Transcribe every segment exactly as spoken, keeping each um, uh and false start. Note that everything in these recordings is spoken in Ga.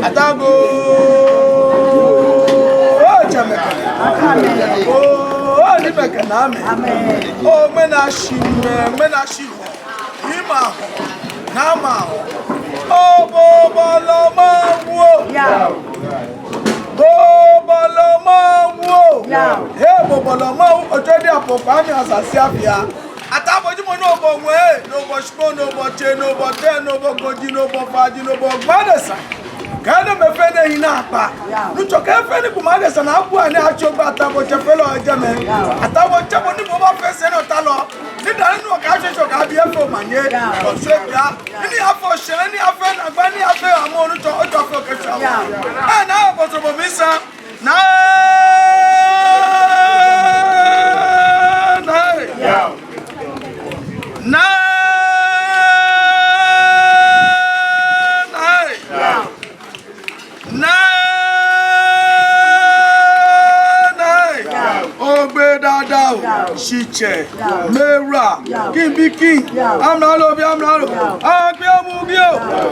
Ataa Agoo, oo, tsɛmɛi kɛ, oo, niimɛi kɛ naamɛi. Oo, ŋmɛnɛ shi ŋmɛnɛ, ŋmɛnɛ shi hɔ. Hii ma hɔ, naa ma hɔ. Oo, bo bɔlɔ ma wo. Bo bɔlɔ ma wo. Hee, bo bɔlɔ ma wo. Otsɛ di apɔ kpa mi asase afia. Ataa Agoo ji mɔ ni obɔ ŋwɛi, ni obɔ shikpɔŋ, ni obɔ tsei, ni obɔ tɛi, ni obɔ gɔji, ni obɔ faji, ni obɔ gbadesa. Kɛ enɛɛmɛi fɛɛ ni ehi naakpa. Nuŋtsɔ, kɛ fɛɛ ni kuma adesa naa, akwa ni atso gba Ataa Agoo, tsɛ fɛɛ lɛ ojɛ mɛi. Ataa Agoo, tsɛ bo ni bo bafee sɛɛ ni ota lɔ. Ni dani nu okashwɛ shwɛ kabi efee omanye. Oshwɛ bra. Ni afee oshɛ, ni afee naagba, ni afee amɔ, Nuŋtsɔ, otsɔ fɛɛ okɛshwɛ. Ee, naa, bo sɔ bo mi sa. Naa, naa. Naa, naa. Naa, naa. Ogbe dada o. Shitsɛ. Mɛi wura. King bi king. Amralo bi amralo. Agbi amu bi o.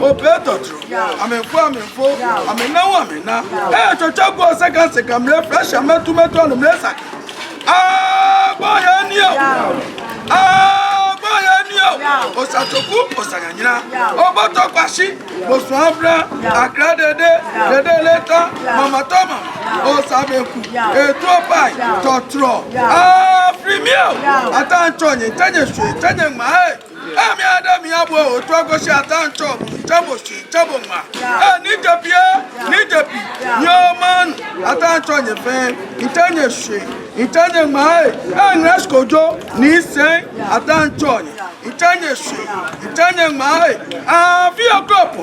Ope tɔtɔ. Amɛfo, amɛfo, amɛna, amɛna. Ee, tsɔtsɔ gɔ sɛkɛ sɛkɛ mle fresh, amɛtu, amɛtu, amɛtu mle sɛkɛ. Agbo yɛ ni o. Agbo yɛ ni o. Osa tsoku, osa nyanyina. Oboto kwashi, bosu abra, akra dede, dede leta, mama toma. Osa beku, etu opai, tɔtrɔ. Afri mi o. Ataa Nuŋtsɔ nyɛ, tɛ nyɛ shwe, tɛ nyɛ ŋma, ee. Ee, mi ada mi abo, otu agoshi Ataa Nuŋtsɔ, ŋtsɛ bo shwe, ŋtsɛ bo ŋma. Ee, ni jebi, ee, ni jebi. Yoo man, Ataa Nuŋtsɔ nyɛ fɛɛ, ŋtsɛ nyɛ shwe, ŋtsɛ nyɛ ŋma, ee. Ee, ŋrɛs kojo, ni sɛn, Ataa Nuŋtsɔ nyɛ, ŋtsɛ nyɛ shwe, ŋtsɛ nyɛ ŋma, ee. Afi okropɔ,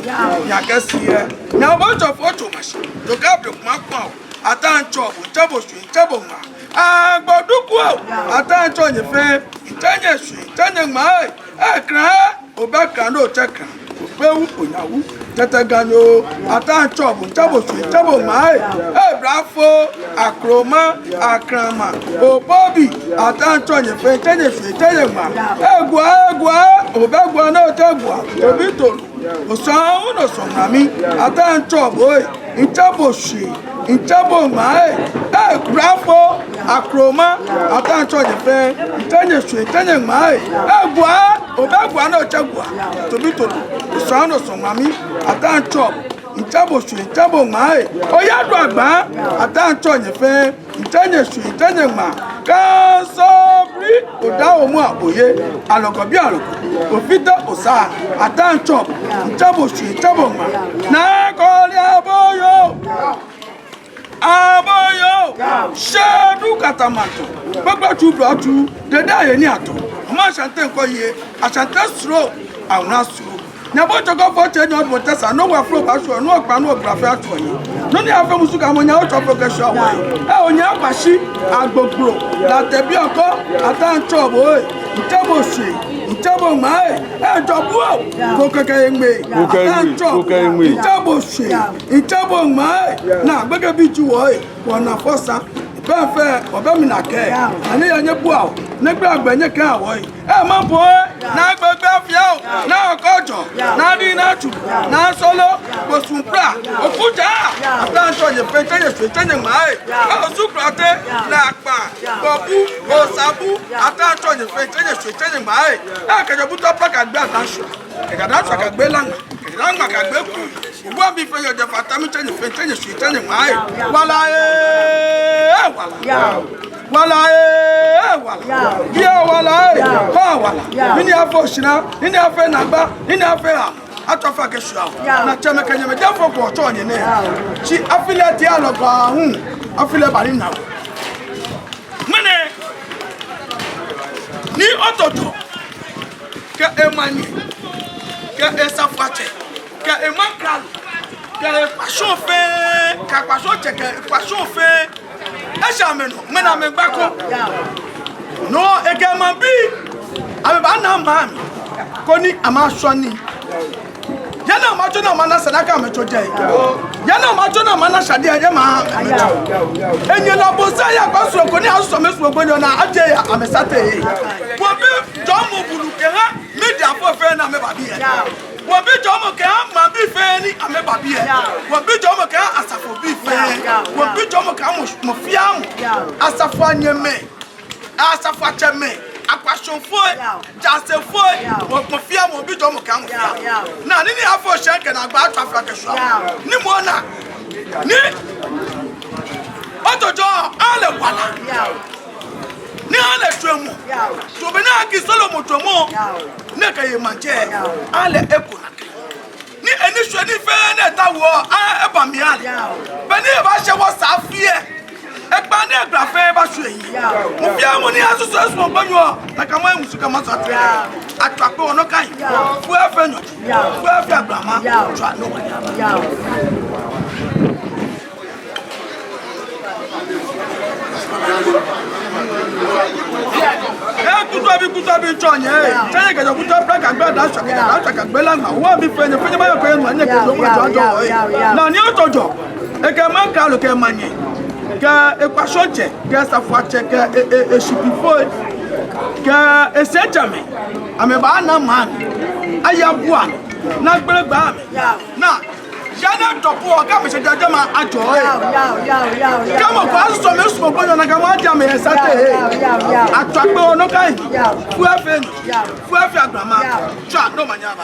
nyɛkɛ shi yɛ. Nyɛbɔ tsɔ fɔ tsɔ mashi, to ka bi kuma kpa o. Ataa Nuŋtsɔ, ŋtsɛ bo shwe, ŋtsɛ bo ŋma. Agbo duku o, Ataa Nuŋtsɔ nyɛ fɛɛ, ŋtsɛ nyɛ shwe, ŋtsɛ nyɛ ŋma, ee. Ee, kra, obɛ kra ni otsɛ kra. Ope wu, onya wu. Tɛtɛ ganyo, Ataa Nuŋtsɔ bo, ŋtsɛ bo shwe, ŋtsɛ bo ŋma, ee. Ee, brafo, akroma, akrama, obobi, Ataa Nuŋtsɔ nyɛ fɛɛ, ŋtsɛ nyɛ shwe, ŋtsɛ nyɛ ŋma. Ee, gua, ee, gua, obɛ gua ni otsɛ gua. Obi tolu. Osɔŋ wu ni osɔŋ ŋma mi, Ataa Nuŋtsɔ bo, ee. Ŋtsɛ bo shwe, ŋtsɛ bo ŋma, ee. Ee, brafo, akroma, Ataa Nuŋtsɔ nyɛ fɛɛ, ŋtsɛ nyɛ shwe, ŋtsɛ nyɛ ŋma, ee. Ee, gua, Obɛ Gua ni otsɛ Gua, Tobitolo, Osɔŋ ni osɔŋ Mami, Ataa Tsɔb, mitsɛ bo Oshwe, mitsɛ bo Ŋmaa ee. Oyaduagba, Ataa Tsɔb nyɛ fɛɛ, mitsɛ nyɛ Oshwe, mitsɛ nyɛ Ŋmaa. Kaasɔbli, Odaomua Oye, Alɔkɔbi Alɔkɔ, Ofite Osaa, Ataa Tsɔb, mitsɛ bo Oshwe, mitsɛ bo Ŋmaa. Naa kɔɔle aboyoo. Aboyoo, Shɛdu Katamantɔ, Kpakpa Tsu Blɔtsu, Dede Ayeni Atɔ, Mama Ashante Nkɔyie, Ashante Sro, Awula Sro. Nyɛbo tsɔkɔ fɔ tsɛ nyɔ bo tɛsa, no wa flo ba shɔ, no kpa no bra fɛ atsɔ yi. No ni afɛ musu ka mo nya otsɔ fɔ kɛ shɔ wa. Ɛ o nya Kwashi, Agbogblo, Latɛ Biɔkɔ, Ataa Tsɔb ee, mitsɛ bo Oshwe, mitsɛ bo Ŋmaa ee, ɛ jɔ bu o, ko kɛkɛ eŋmɛ, Ataa Tsɔb, mitsɛ bo Oshwe. Mitsɛ bo Ŋmaa ee, naa gbekɛbii ji wɔ ee, wɔnaa fɔ sa. Bɛ fɛɛ, wɔbɛ mli naa kɛ. Ani ya nyɛbua o, nɛgbɛ agbɛ nyɛkɛha wɔ ee. Ɛ mampo ee, naa gbekɛ fɛɛ o, naa kɔjɔ, naa ni naa tsu, naa sɔlɔ, kposumpra, okuja. Ataa Tsɔb nyɛ fɛɛ, mitsɛ nyɛ Oshwe, mitsɛ nyɛ Ŋmaa ee. Ɛ Osu Klate, Lakpa, Kpɔbu, Osabu, Ataa Tsɔb nyɛ fɛɛ, mitsɛ nyɛ Oshwe, mitsɛ nyɛ Ŋmaa ee. Ɛ kɛjɛ Obutu Pra kɛgbe Adaŋshwa, kɛjɛ Adaŋshwa kɛgbe Laŋma, kɛjɛ Laŋma kɛgbe Ku. Obuaŋbii fɛɛ yɛ jɛfã ta, mitsɛ nyɛ fɛɛ, mitsɛ nyɛ Oshwe, mitsɛ nyɛ Ŋmaa ee. Wala ee, wala. Wala ee, wala. Biɛ wala ee, kɔ wala. Nii ni afee oshara, nii ni afee naagba, nii ni afee ha. Atswa fã kɛshwɛ wɔ. Naa tsɛmɛi kɛ nyɛmɛi, jɛfɔ ko tsɔ nyɛ nɛ. Shi afi lɛ tia lɔ gba hu. Afi lɛ bali naa. Mɛni? Nii Otojɔ kɛ emanye, kɛ esafoiatsɛ, kɛ emaŋkralo, kɛ ekpashɔŋ fɛɛ, kɛ akpashɔŋtsɛ, kɛ ekpashɔŋ fɛɛ. Eshɛ amɛnɔ, mɛni amɛgba ko. No ekɛ maŋbii, amɛbaana maŋ mli, koni amashɔ nii. Yɛ naa matsɔ naa mana sɛɛ naa kɛ amɛtsɔ jɛ. Yɛ naa matsɔ naa mana shade yɛ maŋ. Enyɛ lɛ bo sa ya kpa soro ko ni asusɔ amɛsumɔ gbonyo naa ajɛ ya amɛsate. Wɔbi jɔɔmɔ bulu kɛha mediafoi fɛɛ ni amɛba biɛ. Wɔbi jɔɔmɔ kɛha maŋbii fɛɛ ni amɛba biɛ. Wɔbi jɔɔmɔ kɛha asafobii fɛɛ. Wɔbi jɔɔmɔ kɛha mɔ, mɔ fɛɛ mɔ. Asafoianyɛmɛi. Asafoiatsɛmɛi, akpashɔŋfoi, jaasefoi, mɔ, mɔ fɛɛ mɔ, wɔbi jɔɔmɔ kɛha mɔ fɛɛ. Naa nii ni afee oshara kɛ naagba atswa fã kɛshwɛ wɔ. Ni mɔ naa. Nii Otojɔ, ale wala. Ni ale jwɛŋmɔ. Tɔ be ni akɛ Salomo jwɛŋmɔ. Ni ekɛye maŋtsɛ. Ale eko naa. Ni enishwɛɛnii fɛɛ ni etaoɔ, a, eba mli ale. Be ni ebaashɛ wɔsɛɛ afi lɛ, ekpaa ni egbala fɛɛ ebashwie eyi. Mɔ fɛɛ mɔ ni asusɔ esumɔ gbonyo, nakai maŋ lɛ musu kɛ maŋ sɔɔ atere. Atswa kpee wɔnɔ kã yi. Fo efee nyɔji. Fo efee agbalama. Tswa nɔ. Ee, Kutuobi, Kutuobi tsɔ nyɛ. Tsɛ nyɛ kɛjɛ Obutu Pra kɛgbe Adaŋshwa, kɛjɛ Adaŋshwa kɛgbe Laŋma. Wɔbii fɛɛ nyɛ, fɛɛ nyɛ ba yɔ kɛ nyɛ nɔ, nyɛ kɛ nyɛ mɔ jɔ jɔ. Naa Nii Otojɔ, ekɛ emaŋkralo kɛ emanye, kɛ ekpashɔŋtsɛ, kɛ asafoiatsɛ, kɛ e, e, eshibifoi, kɛ esɛɛtsɛmɛi, amɛbaana maŋ, ayabua, naa gbele gba amɛ. Naa, ya naa tɔ po, kɛ amɛshɛ jɛmɛ ajɔ ee. Kɛ mɔ ko asusɔ amɛsumɔ gbonyo naa kɛ mɔ ajɛ amɛ yɛ sate ee. Atswa kpee wɔnɔ kã yi. Fo efee nyɔji. Fo efee agbalama. Tswa nɔ omanye aba.